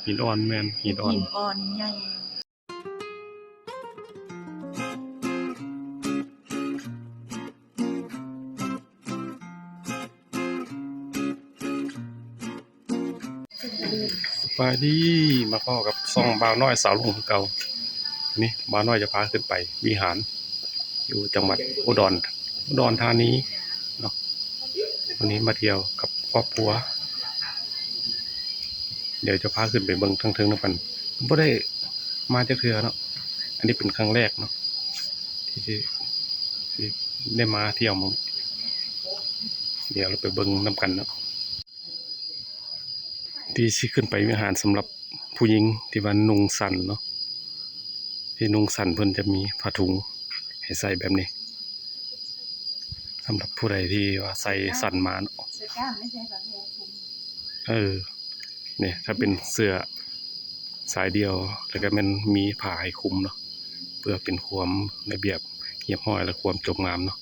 ຫີນອ່ອນ ແມ່ນຫີນອ່ອນ ຫີນອ່ອນໃຫຍ່. ສະບາຍດີ ມາພໍ້ກັບຊ່ອງບ່າວນ້ອຍສາວລຸງຄືເກົ່າ. ນີ້ບ່າວນ້ອຍຈະພາຂຶ້ນໄປວິຫານ ຢູ່ຈັງຫວັດອຸດອນ ອຸດອນທານີເນາະ. ວັນນີ້ມາທ່ຽວກັບຄອບຄົວ ດຽວຈະພາຂຶ້ນໄປເບິ່ງທາງເທິງນຳກັນ. ບໍ່ໄດ້ມາຈັກເທື່ອເນາະ ອັນນີ້ເປັນຄັ້ງແລກເນາະ ທີ່ຊິ ຊິໄດ້ມາທ່ຽວໝ່ອງ ດຽວເຮົາໄປເບິ່ງນຳກັນເນາະ. ທີ່ຊິຂຶ້ນໄປວິຫານສຳລັບຜູ້ຍິງທີ່ວ່ານຸ່ງສັ້ນເນາະ ທີ່ນຸ່ງສັ້ນເພິ່ນຈະມີຜ້າຖົງໃຫ້ໃສ່ແບບນີ້ ສຳລັບຜູ້ໃດທີ່ວ່າໃສ່ສັ້ນມາເນາະ. ເອີ ນີ້ຖ້າເປັນເສື້ອສາຍດຽວ ແລ້ວກໍແມ່ນມີຜ້າໃຫ້ຄຸມເນາະ ເພື່ອເປັນຄວາມລະບຽບຮຽບຮ້ອຍ ແລະ ຄວາມຈົບງາມເນາະ.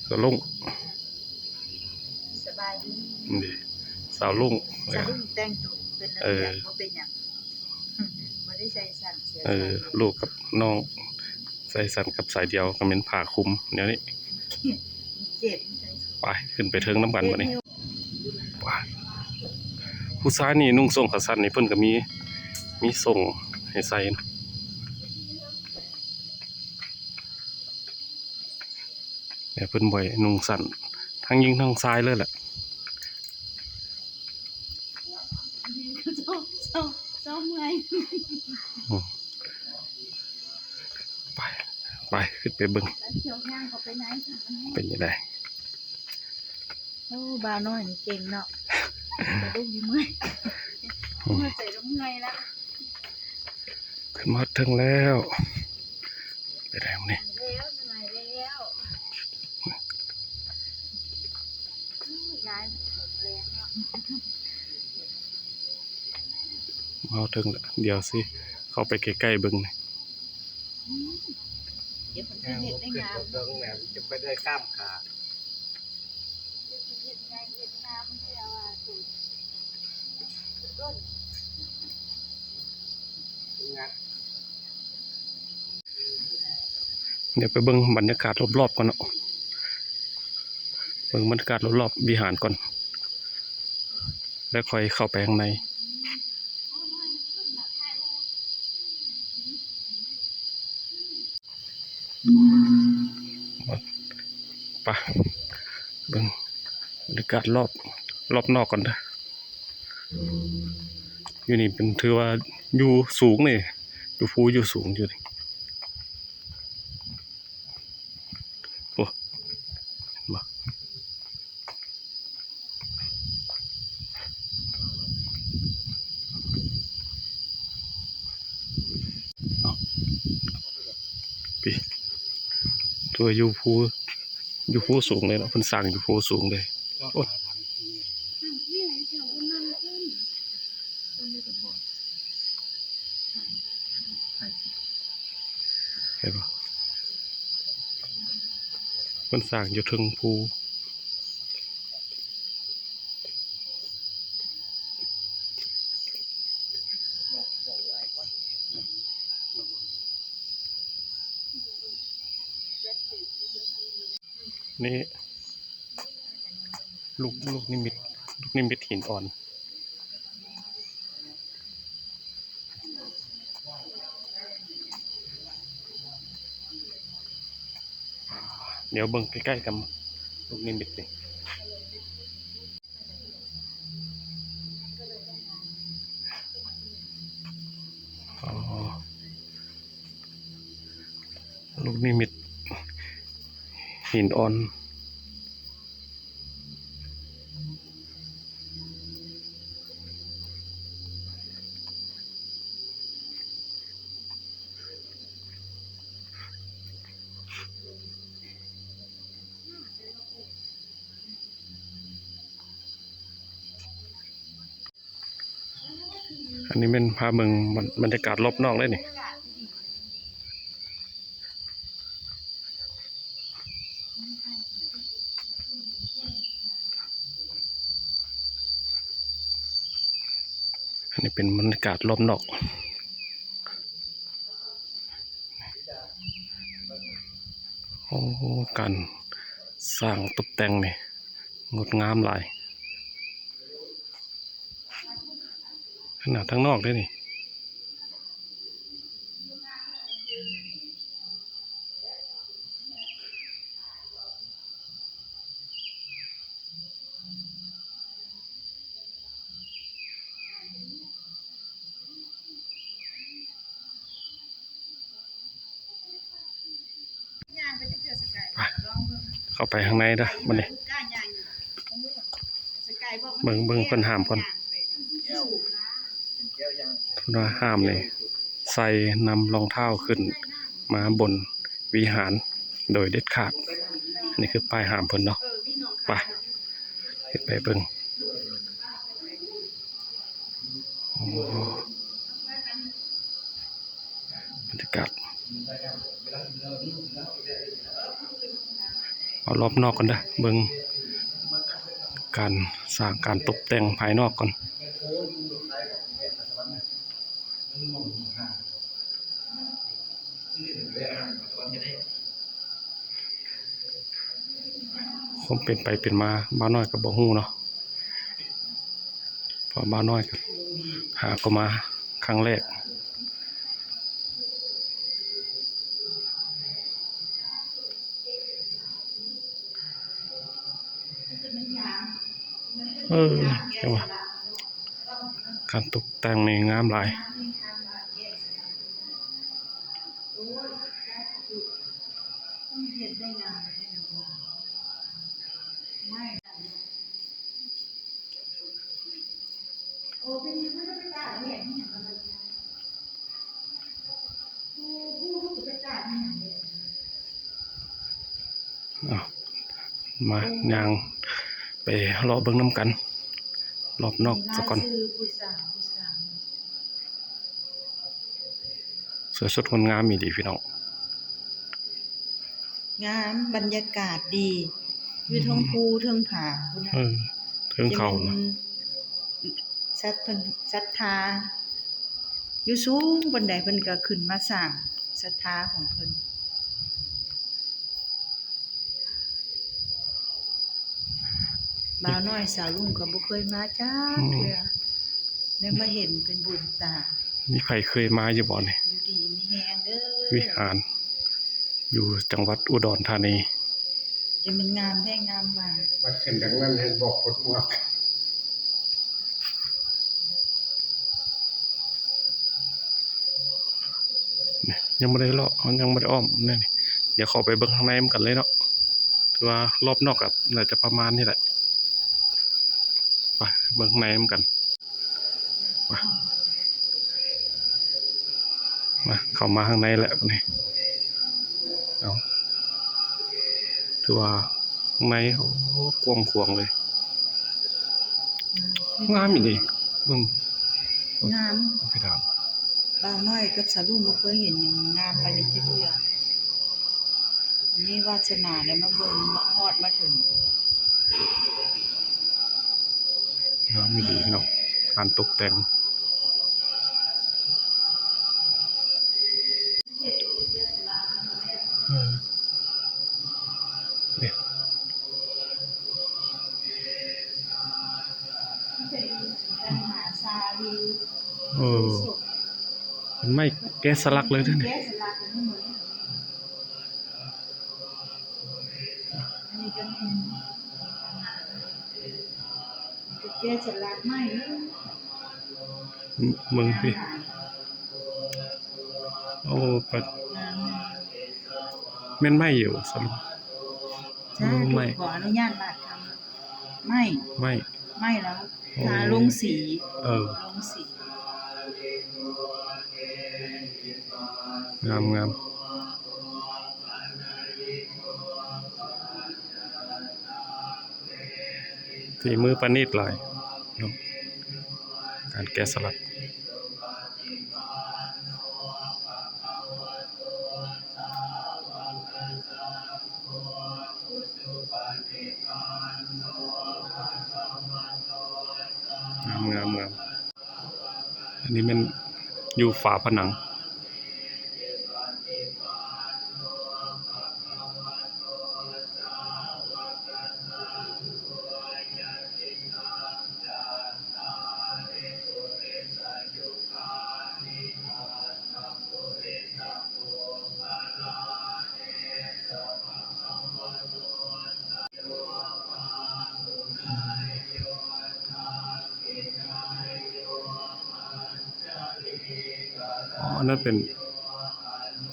ສາວລຸງ ສະບາຍດີ ນີ້ ສາວລຸງ ສາວລຸງແຕ່ງໂຕເປັນລະບຽບ ເອີ ບໍ່ເປັນຫຍັງ ບໍ່ໄດ້ໃສ່ສັ້ນເສື້ອ ເອີ ສາຍດຽວ ລູກກັບນ້ອງໃສ່ສັ້ນກັບສາຍດຽວ ກໍແມ່ນຜ້າຄຸມແນວນີ້ ເຈັບ ໄປ ຂຶ້ນໄປເທິງນຳກັນບັດນີ້. ຜູ້ຊາຍນີ້ນຸ່ງສົ້ງຂາສັ້ນນີ້ ເພິ່ນກໍມີ ມີສົ້ງໃຫ້ໃສ່. ແຕ່ເພິ່ນບໍ່ໃຫ້ນຸ່ງສັ້ນ ທັງຍິງທັງຊາຍເລີຍແຫຼະ. ເຈົ້າ ເຈົ້າ ເຈົ້າເມື່ອຍ ອືມ ໄປ ໄປ ຂຶ້ນໄປເບິ່ງ ເປັນຈັ່ງໃດ. ໂອ້ ບ່າວນ້ອຍນີ້ເກັ່ງເນາະ ກະດູກນີ້ເມື່ອຍ ອືມ ຫົວໃຈກະເມື່ອຍລະ. ຂຶ້ນມາເຖິງແລ້ວ ໄປໄດ້ມື້ນີ້ ເມື່ອຍແລ້ວ ເມື່ອຍແລ້ວ ອືມ ຍາຍແຂງແຮງເນາະ. ມາເຖິງແລ້ວ ດຽວຊິເຂົ້າໄປໃກ້ໆເບິ່ງນີ້ ອືມ ດຽວເພິ່ນຊິເຮັດໄດ້ງາມ ເບິ່ງແລ້ວຈະໄປໄດ້ຂ້າມຂາ. ດຽວໄປເບິ່ງບັນຍາກາດລອບໆກ່ອນເນາະ ເບິ່ງບັນຍາກາດລອບໆວິຫານກ່ອນ ແລ້ວຄ່ອຍເຂົ້າໄປຂ້າງໃນ. ໄປ ເບິ່ງບັນຍາກາດລອບ ລອບນອກກ່ອນເດີ. ຢູ່ນີ້ເປັນ ຖືວ່າຢູ່ສູງເດ້ ຢູ່ພູຢູ່ສູງຢູ່ນີ້. ໂອ້ ເຫັນບໍ່? ເອົາ ປີ ຕົວຢູ່ພູ ຢູ່ພູສູງເລີຍເນາະ ເພິ່ນສ້າງຢູ່ພູສູງເລີຍ. ໂອ້ຍ ເຫັນບໍ່? ເພິ່ນສ້າງຢູ່ເທິງພູ. ນີ້ ລູກ ລູກນິມິດ ລູກນິມິດຫີນອ່ອນ. ດຽວເບິ່ງໃກ້ໆກັນ ລູກນິມິດນີ້. ອໍ ລູກນິມິດຫີນອ່ອນ. ອັນນີ້ແມ່ນພາເບິ່ງບັນ ບັນຍາກາດລອບນອກເລີຍນີ້. ໂອ້ ອັນນີ້ເປັນບັນຍາກາດລອບນອກ. ໂອ້ ການສ້າງຕົບແຕ່ງນີ້ງົດງາມຫຼາຍ. ຂະໜາດທາງນອກເດ້ນີ້. ເຂົ້າໄປຂ້າງໃນເດີ້ບັດນີ້. ເບິ່ງ ເບິ່ງເພິ່ນຫ້າມກ່ອນ. ເພິ່ນວ່າຫ້າມນີ້ ໃສ່ນຳລອງເທົ້າຂຶ້ນມາບົນວິຫານໂດຍເດັດຂາດ. ອັນນີ້ຄືປ້າຍຫ້າມເພິ່ນເນາະ. ໄປ ຂຶ້ນໄປເບິ່ງ. ໂອ້ ບັນຍາກາດ ເອົາລອບນອກກ່ອນເດີ້ ເບິ່ງການສ້າງ ການຕົບແຕ່ງພາຍນອກກ່ອນ. ຄວາມເປັນໄປເປັນມາ ບ່າວນ້ອຍກໍບໍ່ຮູ້ເນາະ ເພາະບ່າວນ້ອຍກໍຫາກໍມາຄັ້ງແລກ. ເອີ ແຕ່ວ່າການຕົກແຕ່ງນີ້ງາມຫຼາຍ. ເອົາ ມາຍ່າງໄປເລາະເບິ່ງນຳກັນ ລອບນອກສາກ່ອນ. ສວຍສົດງົດງາມອີ່ຫຼີພີ່ນ້ອງ. ງາມ ບັນຍາກາດດີ ຢູ່ເທິງພູເທິງຜາພຸ້ນນະ. ເອີ ເທິງເຂົານະ ຈະແມ່ນສັດເພິ່ນສັດທາ ຢູ່ສູງປານໃດເພິ່ນກໍຂຶ້ນມາສ້າງສັດທາຂອງເພິ່ນ. ບ່າວນ້ອຍສາວລຸງກໍບໍ່ເຄີຍມາຈັກເທື່ອ ອືມ ໄດ້ມາເຫັນເປັນບຸນຕາ. ມີໃຜເຄີຍມາຢູ່ບໍ່ນີ້? ຢູ່ດີມີແຮງເດີ້. ວິຫານຢູ່ຈັງຫວັດອຸດອນທານີ ຈະແມ່ນງາມແທ້ງາມວ່າ ບັດຂຶ້ນດັ່ງນັ້ນໃຫ້ບອກປົດໝວກ. ຍັງບໍ່ໄດ້ເລາະ ຍັງບໍ່ໄດ້ອ້ອມແນວນີ້. ດຽວເຂົ້າໄປເບິ່ງທາງໃນນຳກັນເລີຍເນາະ. ຖືວ່າລອບນອກກໍໜ້າຈະປະມານນີ້ແຫຼະ. ໄປເບິ່ງໃນນຳກັນ. ມາ ມາ ເຂົ້າມາທາງໃນແຫຼະບັດນີ້. ເອົາ ຖືວ່າຂ້າງໃນ ໂອ້ ກວ້າງຂວາງເລີຍ. ງາມອີ່ຫຼີ ເບິ່ງ ງາມ ເພດານ. ບ່າວນ້ອຍກັບສາວລຸງບໍ່ເຄີຍເຫັນຫຍັງງາມປານນີ້ຈັກເທື່ອ. ມີວາສະໜາໄດ້ມາເບິ່ງ ມາຮອດມາເຖິງ. ງາມອີ່ຫຼີເນາະ ການຕົກແຕ່ງ. ເອີ ເອີ ເປັນໄມ້ແກະສະຫຼັກເລີຍເດ້ນີ້. ອັນນີ້ກໍແມ່ນ ແກະສະຫຼັກໄມ້ເດີ ເບິ່ງພີ້. ໂອ້ ປະ ແມ່ນໄມ້ຢູ່ສະຫຼຸບ? ສາທຸ ຂໍອະນຸຍາດບາດຄຳ ໄມ້ ໄມ້ ໄມ້ແລ້ວ ໂອ້ ທາລົງສີ ເອີ ລົງສີ ງາມໆ. ຝີມືປະນີດຫຼາຍເນາະ ການແກະສະຫຼັກ. ງາມໆໆ. ອັນນີ້ແມ່ນຢູ່ຝາຜະໜັງ. ອໍ ອັນນັ້ນເປັນ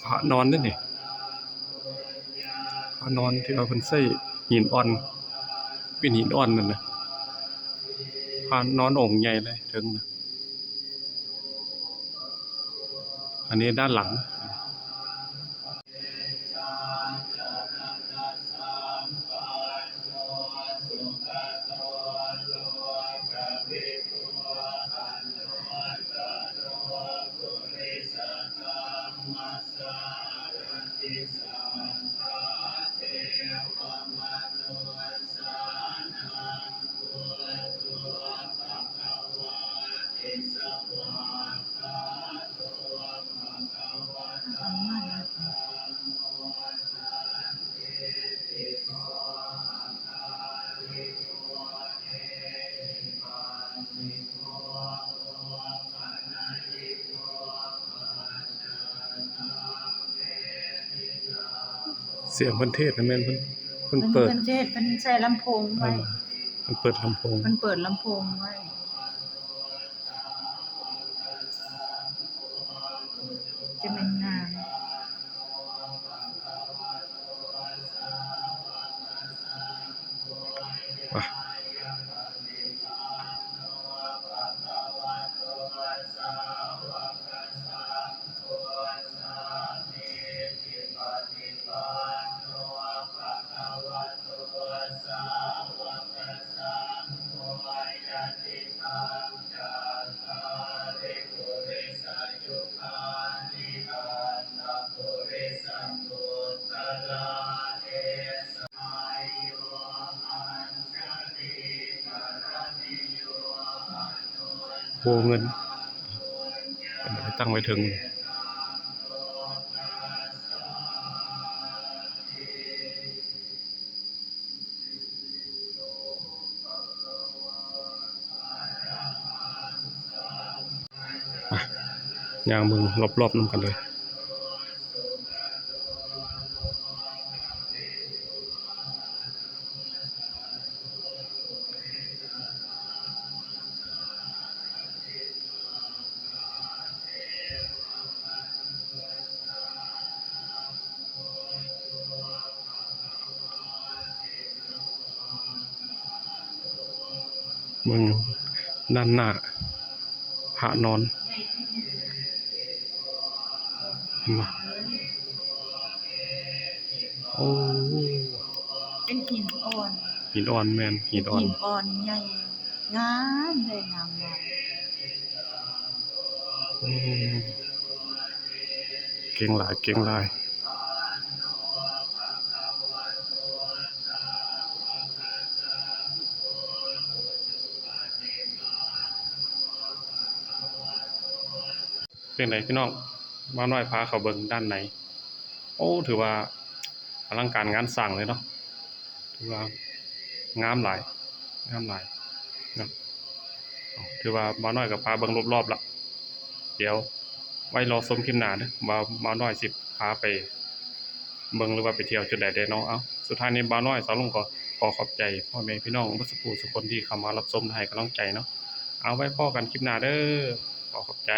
ພະນອນເດ້ນີ້ ພະນອນທີ່ວ່າເພິ່ນໃຊ້ຫີນອ່ອນ ເປັນຫີນອ່ອນນັ້ນນະ ພະນອນອົງໃຫຍ່ເລີຍເທິງນະ. ອັນນີ້ດ້ານຫຼັງ. ສຽງເພິ່ນເທດນະແມ່ນເພິ່ນ ເພິ່ນເປີດ ເພິ່ນເທດ ເພິ່ນໃສ່ລຳໂພງໄວ້ ເອີ ເພິ່ນເປີດລຳໂພງ ເພິ່ນເປີດລຳໂພງໄວ້ ຈະແມ່ນງາມ. ໂພເງິນ ເອົາໄປຕັ້ງໄວ້ເທິງ. ອ່ະ ຍ່າງເບິ່ງລອບໆນຳກັນເລີຍ. ເບິ່ງດ້ານໜ້າພະນອນ ເຫັນບໍ່? ໂອ້ ເປັນຫີນອ່ອນ ຫີນອ່ອນ ແມ່ນ ຫີນອ່ອນ ຫີນອ່ອນໃຫຍ່ ງາມເລີຍ ງາມຫຼາຍ. ໂອ້ ເກັ່ງຫຼາຍ ເກັ່ງຫຼາຍ. ເປັນໃດພີ່ນ້ອງ ບ່າວນ້ອຍພາເຂົ້າເບິ່ງດ້ານໃນ. ໂອ້ ຖືວ່າອະລັງການງານສ້າງເລີຍເນາະ ຖືວ່າງາມຫຼາຍ ງາມຫຼາຍເນາະ. ຖືວ່າບ່າວນ້ອຍກໍພາເບິ່ງລອບໆລະ ດຽວໄວ້ລໍຊົມຄລິບໜ້າເດີ້ ວ່າບ່າວນ້ອຍຊິພາໄປເບິ່ງ ຫຼືວ່າໄປທ່ຽວຈຸດໃດແດ່ເນາະ. ເອົາ ສຸດທ້າຍນີ້ບ່າວນ້ອຍສາວລຸງກໍຂໍຂອບໃຈພໍ່ແມ່ພີ່ນ້ອງເບິດສູ່ຜູ້ສູ່ຄົນທີ່ເຂົ້າມາຮັບຊົມ ແລະ ໃຫ້ກຳລັງໃຈເນາະ. ເອົາ ໄວ້ພໍ້ກັນຄລິບໜ້າເດີ້ ຂໍຂອບໃຈ.